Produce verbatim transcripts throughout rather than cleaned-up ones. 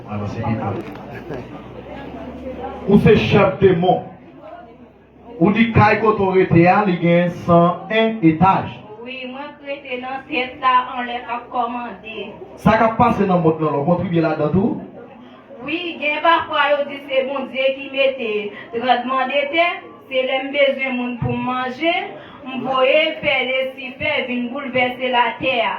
Alò, se pito. Ou se chèf demon. Ou di kay kote w rete a, li gen san en etaj. Wi, mwen k rete nan tèt la, anlè k ap kòmande. Sa k ap pase nan mond lan, la, w kontribye ladan tou? Wi, gen pafwa yo di se Bondye ki mete trannblemanntè, se lè m bezwen moun pou m manje, m voye fè Lisifè vin boulvèse latè a.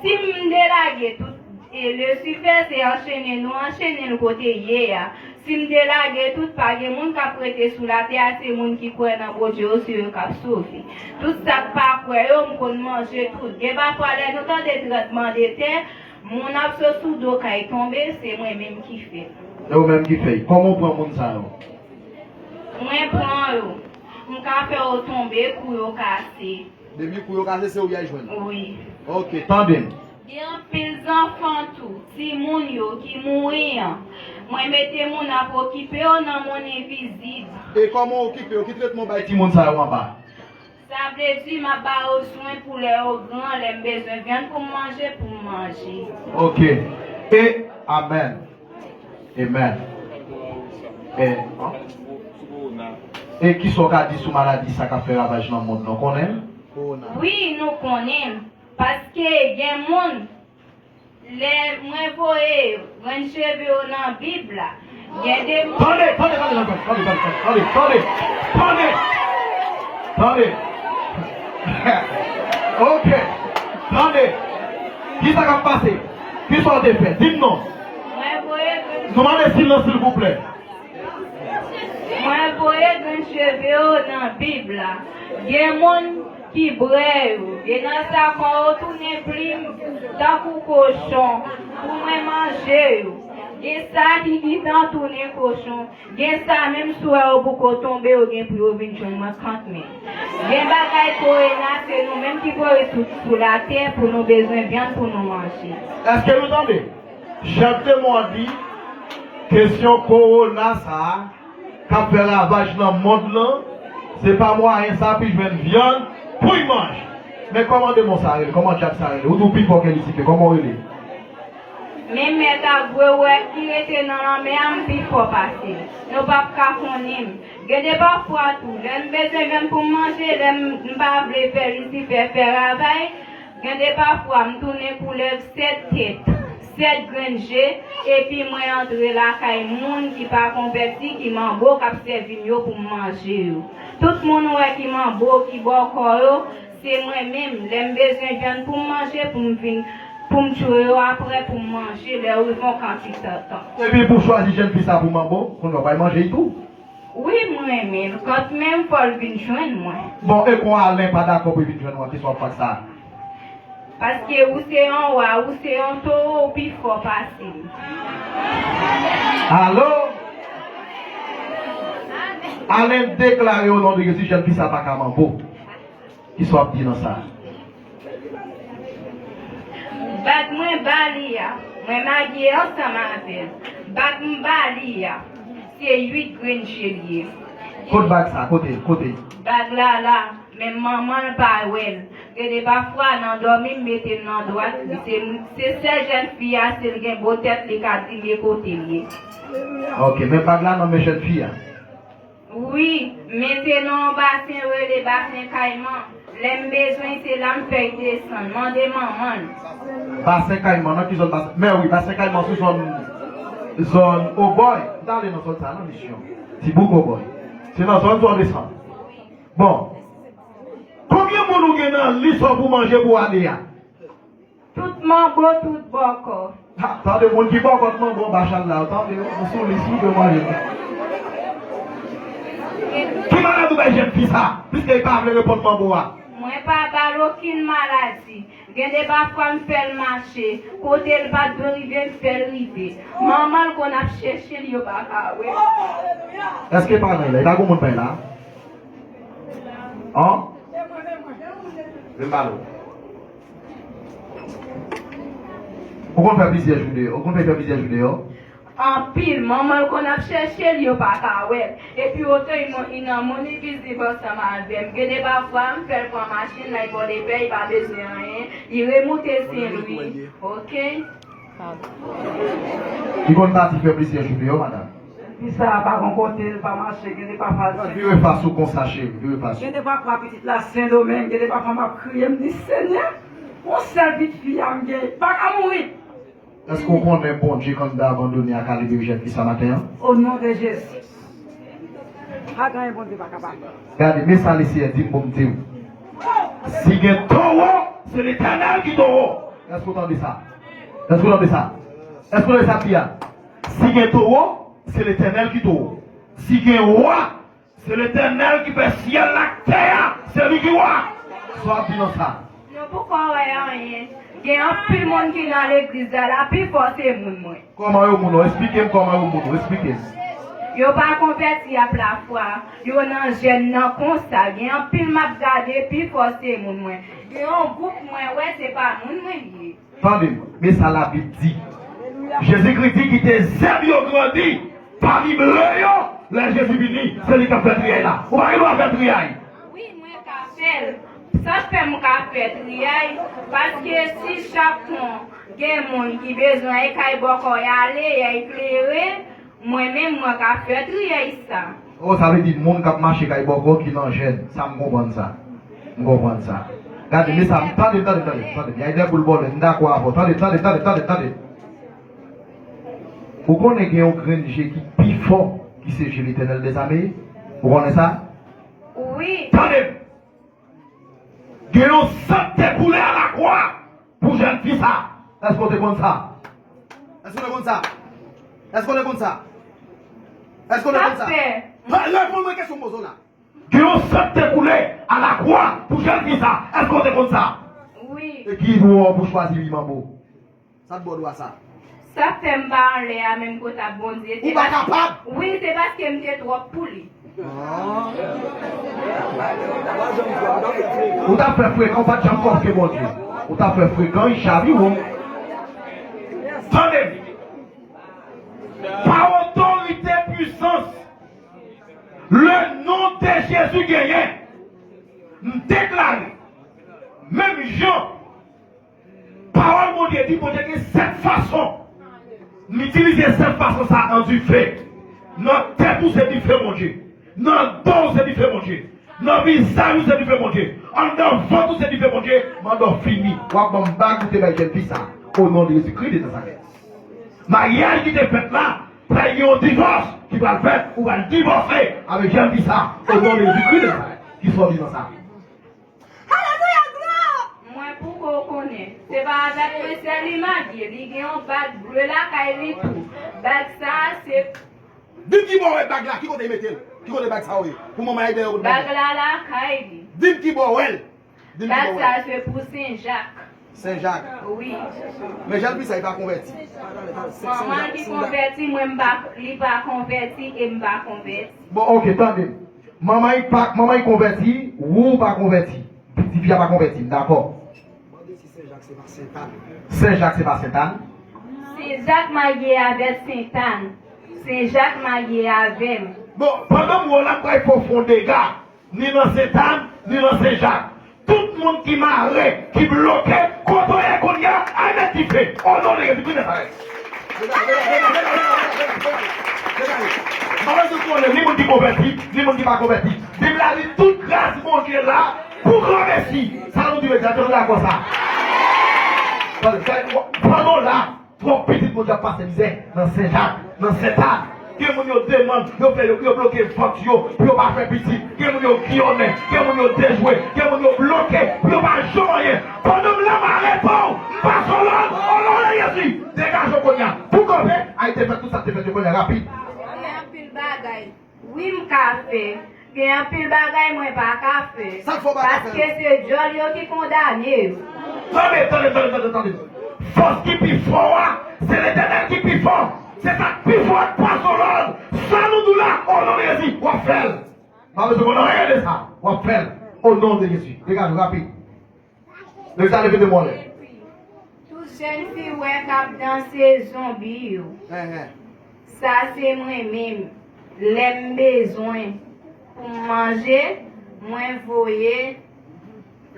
Si m delage tout, e Lisifè se anchene nou anchene l kote l ye a. Si m delage tout, pa gen moun k ap rete sou latè a, se moun ki kwè nan Bondye yo, se yo k ap sove. Tout sa k pa kwè yo, m konn manje tout. Gen pafwa lè nou tande trannblemanntè, moun ap sot sou do kay tonbe, se mwen menm ki fè l. Se ou menm ki fè l. Kòman w pran moun sa yo? Mwen pran yo. M ka fè yo tonbe, kou yo kase. Depi kou yo kase, se ou y al jwenn? Wi. Ok, tande m. Gen anpil zanfan tou, timoun yo ki mouri an. Mwen mete moun ap okipe yo nan mond envizib. E kòman w okipe yo? Ki tretman w bay timoun sa yo anba? Sa vle di m ap ba yo swen pou lè yo gran, lè m bezwen vyann pou m manje, pou m manje. Ok. E, amèn. Amèn. E, e kisa w ka di sou maladi sa k ap fè ravaj nan mond lan? Ou konnen l? Wi, nou konnen l. Paske gen moun, lè mwen voye grenn cheve yo nan Bib la, gen de moun. Tande, tande, tande, tande, tande, tande, tande, tande, tande, tande, tande. Ok, tande. Kisa k ap pase? Kisa w te fè? Di m non. Mwen voye grenn. Nou mande silans, silvouplè. Mwen voye grenn cheve yo nan Bib la. Gen moun ki brè yo. Gen nan sa kò yo tounen plim tankou kochon pou mwen manje yo. Gen sa ki gentan tounen kochon. Gen sa menm si w wè yo poko tonbe, yo gen pou yo vin jwenn mwen kanmenm. Gen bagay korona, se nou menm ki voye tout sou latè pou nou bezwen vyann pou nou manje. Èske nou tande? Chèf demon an di, kesyon kowona sa a k ap fè ravaj nan mond lan, se pa mwayen sa pou l jwenn vyann pou l manje. Men kòman demon sa a rele? Kòman dyab sa a rele? Ou di w pi fò ke Lisifè, kòman w rele? Men mèt a gwe wè ki rete nan lanmè a, m pi fò pase l. Nou p ap ka konnen m. Gen de pafwa tou, lè m bezwen vyann pou m manje, lè m m pa vle fè Lisifè fè ravaj, gen de pafwa, m tounen koulèv sèt tèt, sèt grenn je, epi mwen antre lakay moun ki pa konvèti, ki manbo k ap sèvi m yo pou m manje yo. Tout moun ou wè ki manbo, ki bòkò yo, se mwen menm. Lè m bezwen vyann pou m manje, pou m vin, pou m tchwe yo apre, pou m manje, lè yo rive yon kantite tan. Epi pou chwazi jèn fi sa pou manbo, kounye a w pral manje l tou? Wi, m renmen l. Kanmenm, fò l vin jwenn mwen. Bon, e kon Alen pa dakò pou l vin jwenn ou an, kisa w ap fè ak sa? Paske ou se yon wa, ou se yon towo, ou pi fò pase m. Alo? Alen deklare o non de Jezi, jèn fi sa pa ka manbo. Kisa w ap di nan sa? Bag mwen ba li a, mwen marye ansanm avè l. Bag m ba li a, se uit grenn je l ye. Kot bag sa? Kote l? Kote l? Bag la la, men manman l pa wè l. Gen de pafwa nan dòmi m mete l nan dwat li. Se, se sèl jèn fi a, si l gen bo tèt, li ka di m e kote l ye. Ok, men bag la nan men jèn fi a. Wi, men se nan yon basen yo rele Basen Kayman. Lè m bezwen, se la m fè l desann. Mande manman l. Basen Kayman, nan ki zòn Basen? Men wi, Basen Kayman sou zòn, zòn Obòy. M t ale nan zòn sa a, nan misyon. Ti bouk Obòy. Se nan zòn sa w desann. Bon. Konbyen moun ou gen nan lis w pou manje pou ane a? Tout manbo, tout bòkò. Ha, tande, moun ki bòkò, tout manbo anba chal la, tande, nou sou lis wi, pou manje. Ki maladi ou bay jèn fi sa, piske li pa vle reponn manbo a? Mwen pa ba l okenn maladi. Gen de pafwa m fè l mache, kote l pa t dwe rive, m fè l rive. Manman l konn ap chèche l, yo pa ka wè l. Èske paran l la? E pa gon moun pa la? An? Vin pale w. Ou konn fè plizyè jou deyò? Ou konn fè, fè plizyè jou deyò? Anpil. Manman l konn ap chèche l, yo pa ka wè l. Epi oto li nan mond envizib ansanm avè m. Gen de pafwa, m fè l pran machin la, li bò lepè, li pa bezwen anyen. Li remoute Sen Lwi. Ok? Li konn pati fè plizyè jou deyò, madanm. Fi sa a pa gon kote l pa mache, gen de pafwa l Vire fas ou konsa, cheri, vire fas ou. Gen de pafwa pitit la Sendomeng, gen de pafwa m ap kriye, m di, Senyè, yon sèl pitit fi a m gen, pa ka mouri. Èske w konnen Bondye k anndan abandone a ka libere jèn fi sa maten an? O non de Jezi. Pa gen anyen Bondye pa kapab. Gade, men sa Leseyè di m pou m di w. Si gen towo, se Letènèl ki towo. Èske w tande sa? Èske w tande sa? Èske w tande sa m di a? Si gen towo, se Letènèl ki towo. Si gen wa, se Letènèl ki fè syèl la ak tè a, se li ki wa. Sa w ap di nan sa? Nou poko wè anyen. Gen anpil moun ki nan legliz la, la pifò se moun mwen. Kòman yo moun ou? Esplike m kòman yo moun ou. Esplike m. Yo pa konvèti ap lafwa. Yo nan jèn nan konsa. Gen anpil m ap gade, pifò se moun mwen. Gen yon gwoup mwen wè, se pa moun mwen li ye. Tande m, men sa Labib di. Jezikri di, kite zèb yo grandi pami ble yo, lè Jezi vini, se li k ap fè triyay la. Ou pa gen dwa fè triyay. Wi, mwen ka fè l. Sa k fè m ka fè triyay, paske si chak kon gen moun ki bezwen e kay bòkò y ale, y al klere, mwen menm mwen ka fè triyay sa. Oh, sa vle di moun k ap mache kay bòkò ki nan jèn. Sa m konprann sa. M konprann sa. Gade, men sa, tande, tande, tande, tande. Y a de boul bòlè, m dakò avè w. Tande, tande, tande, tande, tande. Ou konnen gen yon grenn je ki pi fò ki se je Letènèl dèzame? Ou konnen sa? Wi. Tande m! Gen yon san k te koule alakwa pou jèn fi sa. Èske w te konn sa? Èske w te konn sa? Èske w te konn sa? Èske w te konn sa? Sa fè. Ha, reponn mwen kesyon m poze w la. Gen yon san k te koule alakwa pou jèn fi sa. Èske w te konn sa? Wi. E ki dwa w pou chwazi wi manbo? Sa t ba w dwa sa? Sa fè m pa anlè a menm kot ap Bondye. Ou pa kapab? Wi, se paske m te twòp pou li. Ah. Ou t ap fè frekan, ou pa t janm kòfke Bondye. Ou t ap fè frekan, li chaviwon. Tande m. Pa otorite, pwisans, le non de Jezi genyen. M deklare, menm jan Pawòl Bondye di, Bondye gen sèt fason. M itilize sèt fason sa an dife. Nan tèt ou se dife Bondye. Nan do w se dife Bondye. Nan vizaj ou se dife Bondye. Anndan vant ou se dife Bondye. Manda w fini. W ap ban m bag ou te bay jèn fi sa. O non de Jezikri de Nazarèt. Maryaj ki te fèt la, pral gen yon divòs ki pral fèt. Ou pral divòse avèk jèn fi sa. O non de Jezikri de Nazarèt. Kisa w di nan sa? Alelouya, glwa! Mwen poko konnen. Se pa avèk mwen sèl li marye, li gen yon bag ble lakay li tou. Bag sa a se Di m ki bò w wè bag la, ki kote l mete l? Ki kote bag sa a ye? Pou manman Ayden yo kote bag la? Bag la lakay li. Di m ki bò w wè l? Di m ki bò w wè l? Bag sa a se pou Sen Jak. Sen Jak. Wi. Men jèn fi sa, li pa konvèti. Manman ki konvèti, mwen m pa, li pa konvèti e m pa konvèti. Bon, oke, tande m. Manman li pa, manman li konvèti, ou pa konvèti. Pitit fi a pa konvèti, m dakò. Mande si Sen Jak se pa Sentàn. Sen Jak se pa Sentàn? Sen Jak marye avè Sentàn. Sen Jak marye avè m. Bon, pandan m wè w la, m kwè fò w fè yon dega. Ni nan Sentàn, ni nan Sen Jak. Tout moun ki mare, ki bloke, kote w ye kounye a, al met dife. O non de Jezi Kris Nazarèt. M pa bezwen konnen ni moun ki konvèti, ni moun ki pa konvèti. Bib la di tout gras Bondye la pou gran mesi. Sa nou di, egzakteman dakò sa. Pandan w la, Twòp pitit Bondye ap pase mizè nan Sen Jak, nan Sentàn. Gen moun yo demann, yo fè yo, yo bloke vant yo pou yo pa fè pitit. Gen moun yo giyonnen, gen moun yo dejwe, gen moun yo bloke pou yo pa janm anyen. Pandan m la, m arete w, m pase w lòd, o non de Jezi, degaje w kounye a. Pou kanpe, ay te fè tout sa k te fèt yo kounye a, rapid. Gen anpil bagay. Wi, m ka fè. Gen anpil bagay mwen pa ka fè. Sa k fè w pa ka fè yo? Paske se djòl yo ki kondane yo. Tande, tande, tande, tande, tande. Fòs ki pi fò a, se Letènèl ki pi fò. Se sa k pi fò a k pase w lòd. Sa nou di w la, o non de Jezi, w ap fè l. Pa bezwen konn anyen de sa. W ap fè l. O non de Jezi. Degaje w rapid. Leve sa, leve de mwen. Tout jèn fi wè k ap danse zonbi yo. Sa se mwen menm. Lè m bezwen pou m manje, mwen voye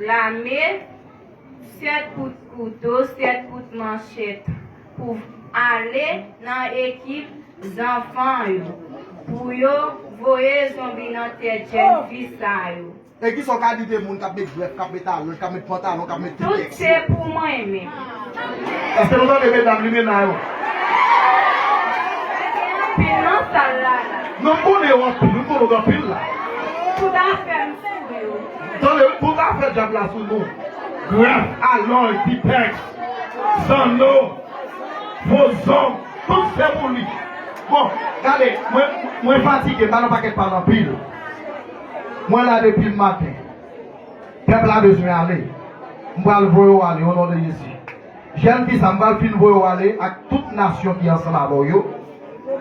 lame, sèt kout kouto, sèt kout manchèt. pou ale nan ekip zanfan yo, pou yo voye zonbi nan tèt jèn fi sa yo. E kisa w ka di de moun k ap met grèf, k ap met alonj, k ap met pantalon, k ap met Tout titèks? Se pou mwen menm. Èske nou tande medam limena yo? Anpil nan sal la la. Non, m konnen yo anpil, m konnen yo anpil la. Tout afè m sou yo. Tande, wi, tout afè dyab la sou nou. Grèf, alonj, titèks, zanno, fo zong, tout se pou li. Bon, gade, mwen, mwen fatige, m pa nan pakèt pale anpil. Mwen la depi maten. Pèp la bezwen ale. M pral voye w ale, o non de Jezi. Jèn fi sa, m pral fin voye w ale ak tout nasyon ki ansanm avè w yo.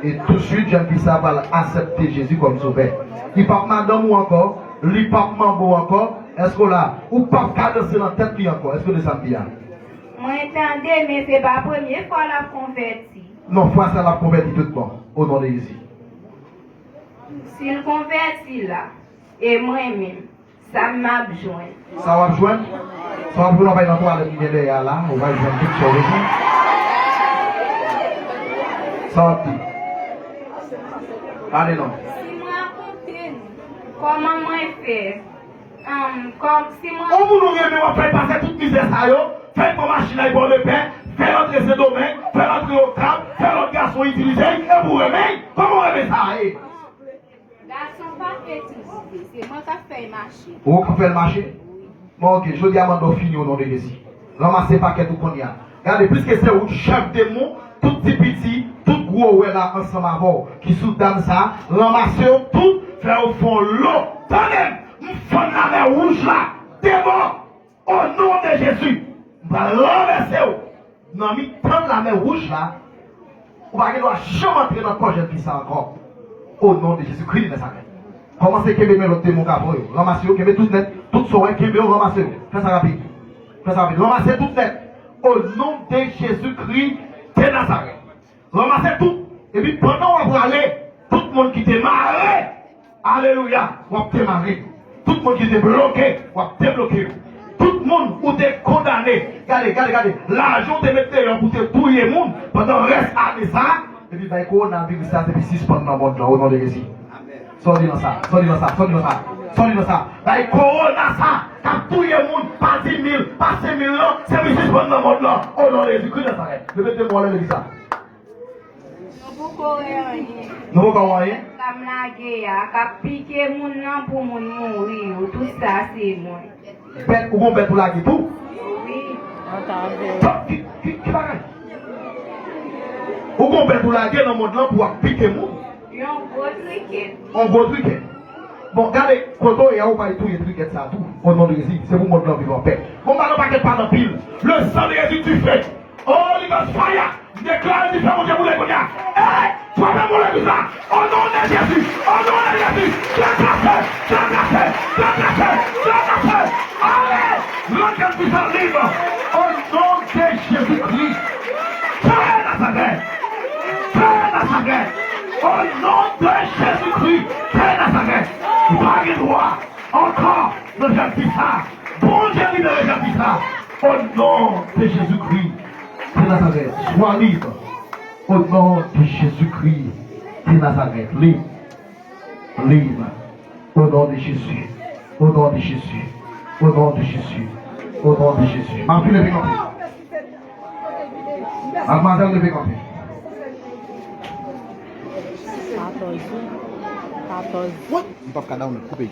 E touswit, jèn fi sa pral aksepte Jezi kòm sovè. Li p ap madanm ou ankò, li p ap manbo ankò. Èske w la? Ou p ap ka danse nan tèt li ankò. Èske w tande sa m di a? Mwen tande, men se pa premye fwa l ap konvèti. Non, fwa sa l ap konvèti tout bon, o non de Jezi. Si l konvèti la, e mwen menm, sa m ap jwenn? Sa w ap jwenn? Sa w ap jwenn, w ap al nan twalèt ki gen dèyè a la, ou va jwenn tout sa w bezwen. Sa w ap di? Pale non. Si m rakonte nou kòman mwen fè, um, kòm si mwen On moun ou renmen, w ap fè l pase tout mizè sa yo, fè l pran machin la, l pran lepè, fè l antre Sendomeng, fè l antre Okap, fè lòt gason itilize l, epi w renmen l. Kòman w renmen sa ye? Gason pa fè ti zide, se mwen k ap fè l mache. Ou k ap fè l mache? Bon, oke, jodi a mande w fini o non de Jezi. Ranmase pakèt ou kounye a. Gade, piske se ou k chèf demon, tout ti piti, tout gwo wè la ansanm avè w ki sou dam sa, ranmase yo tout, fè yo fè yon lo. Tande m, m fann lamè wouj la, demon, o non de Jezi, m pral ranvèse w nan mitan lamè wouj la. Ou pa gen dwa janm antre nan kò jèn fi sa ankò. O non de Jezikri de Nazarèt. Kòmanse kenbe men lòt demon k ap voye yo. Ranmase yo, kenbe tout nèt. Tout sa w wè, kenbe yo, ranmase yo. Fè sa rapid. Fè sa rapid. Ranmase tout nèt. O non de Jezikri de Nazarèt. Ranmase tout. Epi pandan w ap prale, tout moun ki te mare Alelouya! W ap demare. Tout moun ki te bloke, w ap debloke yo. Tout moun ou te kondane, gade, gade, gade, lajan w te met deyò pou te touye moun pandan rès ane sa a, epi bay kowonaviris sa, epi sispann nan mond lan, o non de Jezi. Sa w di nan sa? Sa w di nan sa? Sa w di nan sa? Sa w di nan sa? Bay kowona sa k ap touye moun pa di mil, pa senk mil lan, se pou sispann nan mond lan, o non de Jezikri Nazarèt. Leve de mò nan legliz la. Nou poko wè anyen. Nou poko wè anyen? Sa m lage a, k ap pike moun nan pou moun mouri yo, tout sa se mwen. Bèt, ou gon bèt ou lage tou? Wi. Ki, ki, ki bagay? Ou gon bèt ou lage nan mond lan pou ap pike moun? Yon gwo trikèt. Yon gwo trikèt. Bon, gade, kote w ye a, ou pral touye trikèt sa tou. O non de Jezi, se pou mond lan viv anpè. Bon, ba nou pakèt pale anpil. Le sang de Jésus, du feu. Holy Ghost fire! M deklare difè Bondye boule kounye a. Ey! Frape moun legliz la! O non de Jezi! O non de Jezi! Trakase! Trakase! Trakase! Trakase! Ale! Rann jèn fi sa lib! O non de Jezikri! Fè Nazarèt! Fè Nazarèt! O non de Jezikri! Fè Nazarèt! Ou pa gen dwa! Ankò, nan jèn fi sa, Bondye libere jèn fi sa. O non de Jezikri de Nazarèt, swa lib. O non de Jezikri de Nazarèt, lib, lib. O non de Jezi, o non de Jezi, o non de Jezi, o non de Jezi. M ap vin leve kanpe. Madmwazèl, leve kanpe. Katòz, wi. Katòz. M p ap ka down, koupe.